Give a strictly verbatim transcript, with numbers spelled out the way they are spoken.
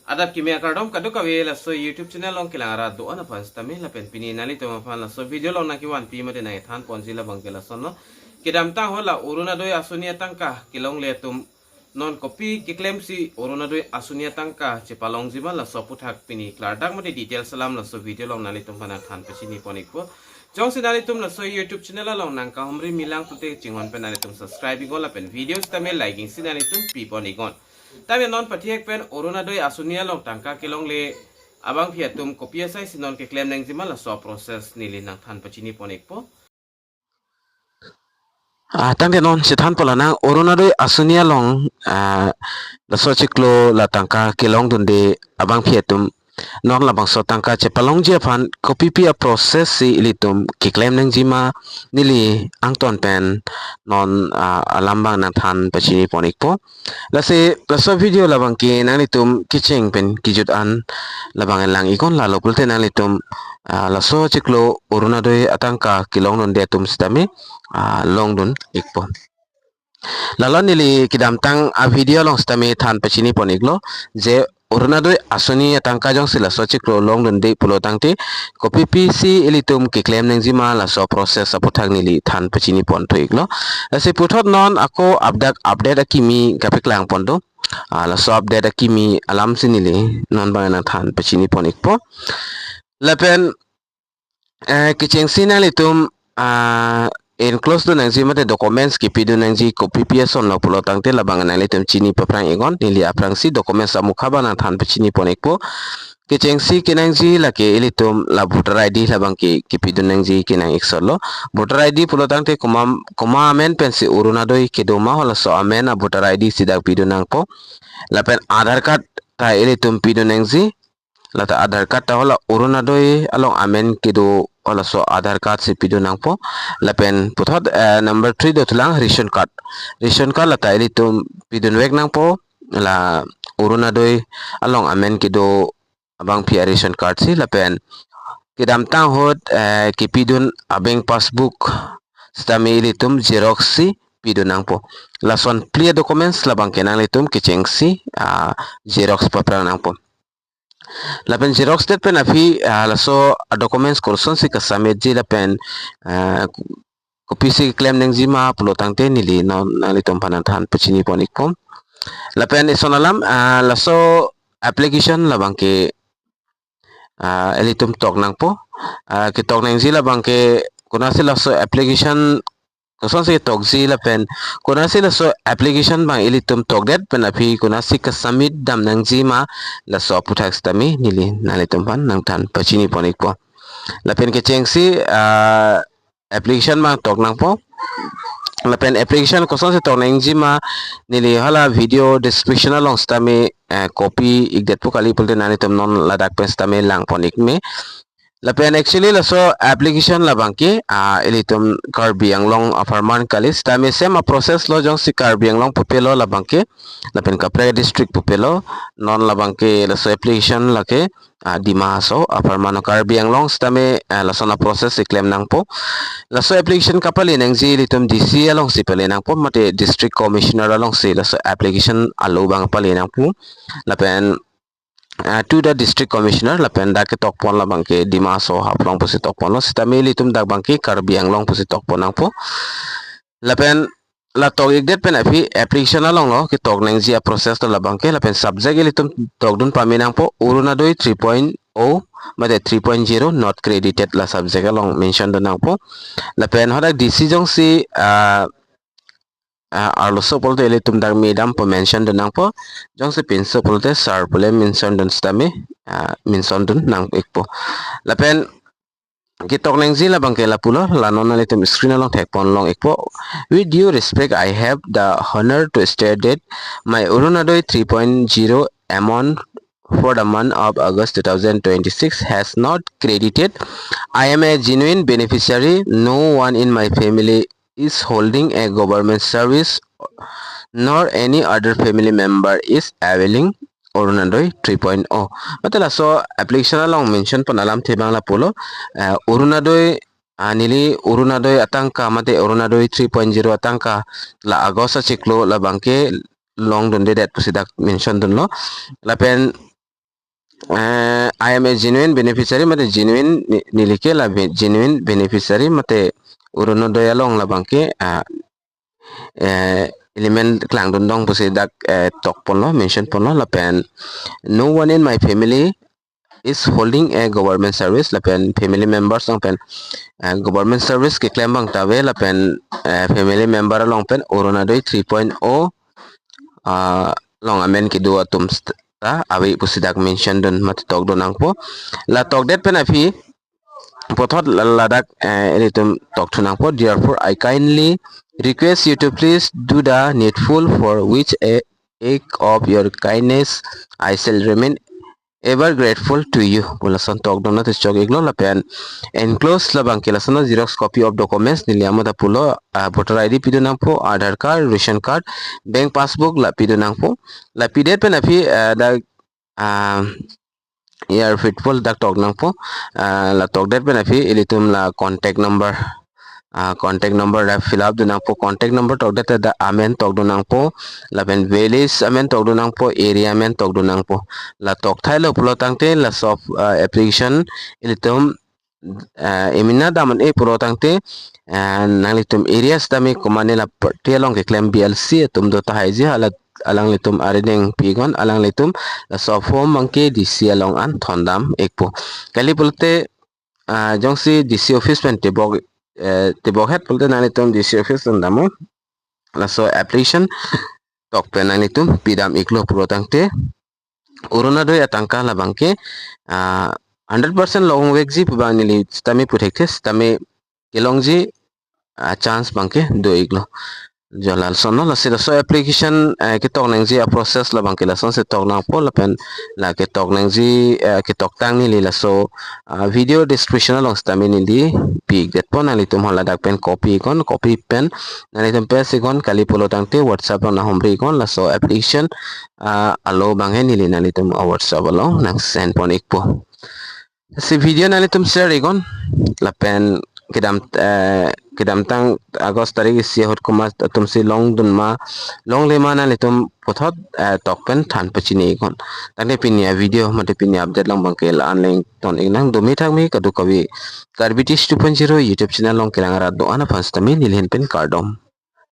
Adap kimi akardom kadokave laso YouTube channel along kelang arat do-an aphan sitame lapen pini nanglitum aphan laso video along nangkevanpi mate nangkethan ponji labang ke lasonlo. Kedamtang ahut la Orunodoi Asoni atangka kelongle atum non kopi keklemsi Orunodoi Asoni atangka chepalongji ma laso aputhak pini klardak mate details alam laso video along nanglitum aphan nangthan pachini pon ikpo. Jongsi nanglitum laso YouTube channel along nangkahumri milang pulote chinghon pen nanglitum subscribe iknon lapen video sitame liking si nanglitum pi pon iknon. Tame non pathek pen Orunodoi Asoni along tangka kelongle abangpi atum kopi asai si non keklem nangji ma laso process neli nangthan pachini pon ikpo. Ah, tangte non chethan pola nang Orunodoi Asoni along, ah, laso chiklo la tangka kelongdunde abangpi atum non labangso tangka chepalongji aphan kopipi a-process si ilitum keklem nangji ma neli angton pen non, ah, alam abang nangthan pachini pon ikpo. Lasi laso video labang ke nanglitum kecheng pen kejut an labang lang iknon, lalo pulote nanglitum, ah, laso chiklo Orunodoi atangka kelongdunde atum sitame, ah, longdun ikpo. Lalo neli kedamtang a-video along sitame than pachini pon iklo je Orunodoi Asoni atangka jongsi laso chiklo longdunde pulo tangte kopipisi ilitum keklem nangji ma laso process aputhak neli than pachini pon thu iklo. Lasi puthot non ako update update akimi kapeklang pon do. Ah, laso update akimi alam si neli non abang nangthan pachini pon ikpo. Lapen, eh, kechengsi nanglitum, ah, enclose dun nangji mate documents kepidun nangji kopipi asonlo pulo tangte labang nanglitum chini paphrang iknon, neli aphrangsi documents amukha abang nangthan pachini pon ikpo. Kechengsi kenangji lake ilitum la voter I D labang ke kepidun nangji kenang ik solo. Voter I D pulo tangte komat, komat amen pensi Orunodoi kedo ma halaso amen a-voter I D si dak pidun nangpo. Lapen Aadhaar card ta ilitum pidun nangji. Lata Aadhaar card ta hala Orunodoi along amen kedo halaso Aadhaar card si pidun nangpo. Lapen puthot, eh, number three dothulang ration card. Ration card lata ilitum pidunvek nangpo la Orunodoi along amen kedo abangpi a-ration card si lapen kedamtang ahut, eh, kepidun a-bank passbook sitame ilitum xerox si pidun nangpo. Lason phli a-documents labang ke nanglitum kechengsi, ah, xerox paphrang nangpo. Lapen xerox det pen aphi, ah, laso a-documents kosonsi ka-submit ji lapen, ah, kopisi klem nangji ma pulo tangte neli non nanglitum aphan nangthan pachini pon ikpo. Lapen ison alam, ah, laso application labang ke, ah, ilitum tok nangpo. Ah, ketok nangji labang ke konatsi laso application kosonsi tokji lapen konatsi laso application abang ilitum tokdet pen aphi konatsi ka-submit dam nangji ma laso aputhak sitame neli nanglitum aphan nangthan pachini pon ikpo. Lapen kechengsi, ah, application abang tok nangpo. Lapen application kosonsi tok nangji ma neli hala video description along sitame, eh, copy ikdetpo kali pulote nanglitum non ladak pen sitame lang pon ik me. Lapen actually laso application labang ke, ah, ilitum Karbi Anglong apharman kali sitame same a-process lo jongsi Karbi Anglong pupe lo labang ke. Lapen kaprek district pupe lo non labang ke laso application lake, ah, Dima Hasao apharman, Karbi Anglong sitame, ah, lason a-process si klem nangpo. Laso application kapale nangji ilitum D C along si pale nangpo mate district commissioner along si laso application alo abang pale nangpo. Lapen, ah, to the district commissioner lapen dak ketok pon labang ke Dima Hasao Haflong pusi tok ponlo sitame ilitum dak abang ke Karbi Anglong pusi tok pon nangpo. Lapen la tok ikdet pen aphi application along lo ketok nangji a-process lo labang ke lapen subject ilitum tokdun pame nangpo Orunodoi three point oh mate three point zero not credited la subject along mention dun nangpo. Lapen hadak D C jongsi, ah, ah, arloso pulote ilitum dak madam pu mention dun nangpo. Jongsi pinso pulote sir pu le mention dun sitame, ah, mention dun nang ikpo. Lapen ketok nangji labang ke lapulo, la non nanglitum screen along thek pon long ikpo. With due respect, I have the honor to state that my Orunodoi three point zero amount for the month of August two thousand twenty-six has not credited. I am a genuine beneficiary. No one in my family is holding a government service, nor any other family member is availing Orunodoi three point oh. Mate laso application along mention pon alamthe abang lapulo, eh, Orunodoi, ah, neli Orunodoi atangka mate Orunodoi three point zero atangka la August achiklo labang ke longdundedet pusi dak mention dunlo. Lapen eh, "I am a genuine beneficiary" mate genuine ni-, neli ke la be-, genuine beneficiary mate Orunodoi along labang ke, ah, eh, element klangdun dong pusi dak, eh, tok ponlo, mention ponlo lapen "No one in my family is holding a government service" lapen family members along pen, eh, government service keklem abang ta ave lapen, eh, family member along pen Orunodoi three point oh, ah, along amen kedo atum st-, ta ave pusi dak mention dun mate tokdun nangpo. La tokdet pen aphi puthot la-, ladak, eh, ilitum tokthu nangpo. "Therefore, I kindly request you to please do the needful, for which a act of your kindness I shall remain ever grateful to you" pu lason tokdun nangchok iklo lapen enclose labang ke lason xerox copy of documents neli amo ta pulo, ah, voter I D pidun nangpo, Aadhaar card, ration card, bank passbook la pidun nangpo. La pidet pen aphi, ah, dak, ah, ya fitful dak tok nangpo, ah, la tokdet pen aphi ilitum la contact number, ah, contact number dak fill up dun nangpo, contact number tokdet dak amen tokdun nangpo, lapen village amen tokdun nangpo, area amen tokdun nangpo. La tokthailo pulo tangte laso, ah, application ilitum, ah, emina dam-un-e pulo tangte, ah, nanglitum area sitame komatne la party along keklem B L C atum do tahai ji hala alanglitum arideng pi iknon, alanglitum laso form abang ke D C along an thondam ikpo. Kali pulote, ah, jongsi D C office pen tebok, eh, tebok het pulote nanglitum D C office thondam o. Laso application tok pen nanglitum pidam iklo pulo tangte Orunodoi atangka labang ke, ah, hundred percent long vekji pu abang neli sitame pu thekthe, sitame kelongji, ah, chance abang ke do iklo. Jo lalson lo, lasi laso application, eh, ketok nangji a-process labang ke lasonsi tok nangpo lapen la ketok nangji, eh, ketoktang neli laso, ah, video description along sitame neli pi-ik detpo, nanglitum hala dak pen copy iknon, copy pen nanglitum paste iknon, kali pulo tangte WhatsApp along nanghumri iknon, laso application, ah, alo abang he neli nanglitum a-WhatsApp along nangsend pon ikpo. Si video nanglitum share iknon lapen kedam, eh, kedamtang August tarik isi ahut komat atumsi longdun ma, longle ma nanglitum puthot, eh, tok pen than pachini iknon. Tangte pini a-video mate pini update along abang ke la-an le ington iknang, dome thakme kadokave Karbi Tish two point zero YouTube channel along kelang arat do-an aphan sitame neli ahin pen kardom.